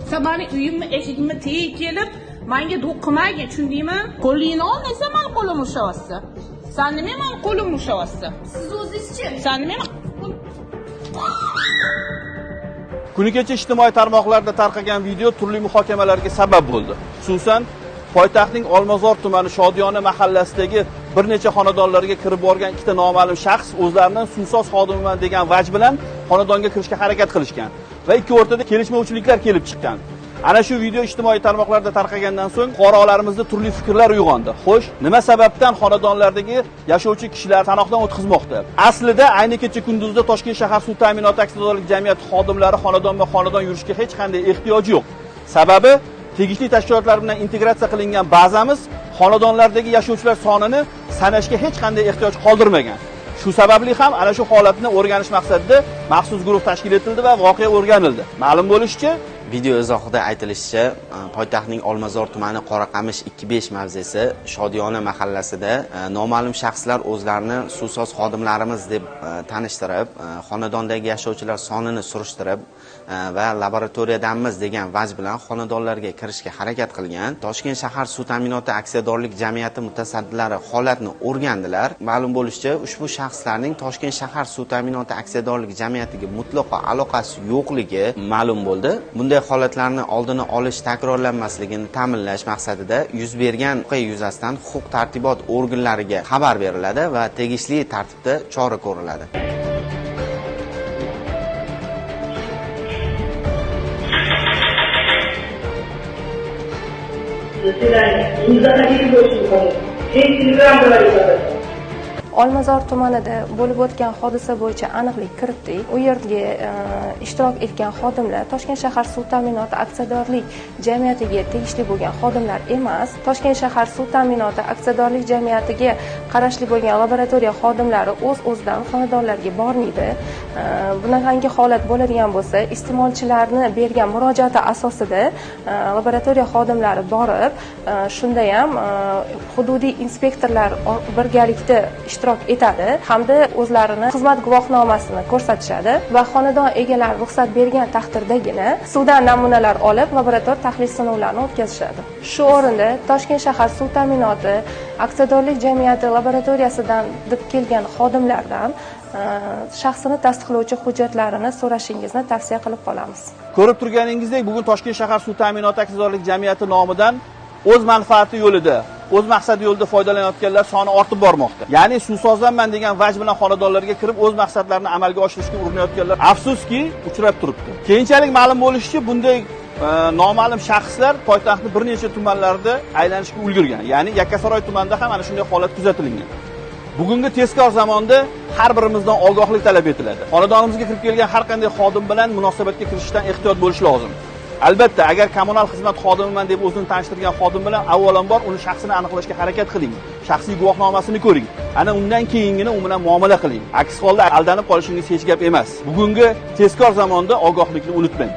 Sen mani uyimni eshigimni tagiga kelib, menga do'q qilmagin, tushundingmi? Qo'lingni ol, desa mani qo'limni ushlayapsan. Sen nima mani qo'limni ushlayapsan? Siz o'zingizchi? Sen nima Kuni kecha ijtimoiy tarmoqlarda tarqagan video turli muhokamalarga sabab bo'ldi. Xususan, poytaxtning Olmazor tumani Shodiyona mahallasidagi bir necha xonadonlarga kirib borgan ikkita noma'lum shaxs o'zlarini suvsoz xodimiman degan vaj bilan xonadonga kirishga harakat qilishgan va ikki o'rtada kelishmovchiliklar kelib chiqqan. Ana shu video ijtimoiy tarmoqlarda tarqagandan so'ng fuqarolarimizda turli fikrlar uyg'ondi. Xo'sh, nima sababdan xonadonlardagi yashovchi kishilar sanoqdan o'tkazmoqda? Aslida ayni kecha kunduzda Toshkent shahar suv ta'minoti aksiyadorlik jamiyati xodimlari xonadonma-xonadon yurishga hech qanday ehtiyoj yo'q. Sababi tegishli tashkilotlar bilan integratsiya qilingan bazamiz xonadonlardagi yashovchilar sonini sanashga hech qanday ehtiyoj qoldirmagan. Shu sababli ham ana shu holatni o'rganish maqsadida maxsus guruh tashkil etildi va voqea o'rganildi. Ma'lum bo'lishicha, Video izohida aytilishicha, poytaxtning Olmazor tumani Qoraqamish 25 mavzesi Shodiyona mahallasida noma'lum shaxslar o'zlarini suvsoz xodimlarimiz deb tanishtirib, xonadondagi yashovchilar sonini surishtirib va laboratoriyadanmiz degan vaj bilan xonadonlarga kirishga harakat qilgan. Toshkent shahar suv ta'minoti aksiyadorlik jamiyati mutasaddilari holatni o'rgandilar. Ma'lum bo'lishicha, ushbu shaxslarning Toshkent shahar suv ta'minoti aksiyadorlik jamiyatiga mutlaqo aloqasi yo'qligi ma'lum bo'ldi. Bunday holatlarni oldini olish, takrorlanmasligini ta'minlash maqsadida yuz bergan voqea yuzasidan huquq tartibot organlariga xabar beriladi va tegishli tartibda chora ko'riladi. До свидания. И не заходите больше никому. Через телеграм говорит об этом. Olmazor tumanida bo'lib o'tgan hodisa bo'yicha aniqlik kiritdik. U yerga ishtirok etgan xodimlar Toshkent shahar suv ta'minoti aksiyadorlik jamiyatiga tegishli bo'lgan xodimlar emas. Toshkent shahar suv ta'minoti aksiyadorlik jamiyatiga qarashli bo'lgan laboratoriya xodimlari o'z-o'zidan xonadonlarga bormaydi. Bunaqangi holat bo'ladigan bo'lsa, iste'molchilarni bergan murojaati asosida laboratoriya xodimlari borib, shunda ham hududiy inspektorlar birgalikda ishtirok etadi hamda o'zlarini xizmat guvohnomasini ko'rsatishadi va xonadon egalari ruxsat bergan taqdirdagina suvdan namunalar olib laborator tahlil sinovlarini o'tkazishadi. Shu o'rinda Toshkent shahar suv ta'minoti aksiyadorlik jamiyati laboratoriyasidan deb kelgan xodimlardan shaxsini tasdiqlovchi hujjatlarini so'rashingizni tavsiya qilib qolamiz. Ko'rib turganingizdek, bugun Toshkent shahar suv ta'minoti aksiyadorlik jamiyati nomidan o'z manfaati yo'lida, o'z maqsadi yo'lida foydalanayotganlar soni ortib bormoqda. Ya'ni suvsozlanman degan vaj bilan xonadonlarga kirib o'z maqsadlarini amalga oshirishga urinayotganlar afsuski uchrab turibdi. Keyinchalik ma'lum bo'lishicha, bunday noma'lum shaxslar poytaxtning bir necha tumanlarida aylanishga ulgurgan. Ya'ni Yakkasaroy tumanida ham ana shunday holat kuzatilgan. Bugungi tezkor zamonda har birimizdan ogohlik talab etiladi. Xonadonimizga kirib kelgan har qanday xodim bilan munosabatga kirishdan ehtiyot bo'lish lozim. Albatta, agar kommunal xizmat xodimiman deb o'zini tanishtirgan xodim bilan avvalambor uni shaxsini aniqlashga harakat qiling. Shaxsiy guvohnomasini ko'ring. Ana undan keyingina u bilan muomala qiling. Aks holda aldanib qolishingiz hech gap emas. Bugungi tezkor zamonda ogohlikni unutmang.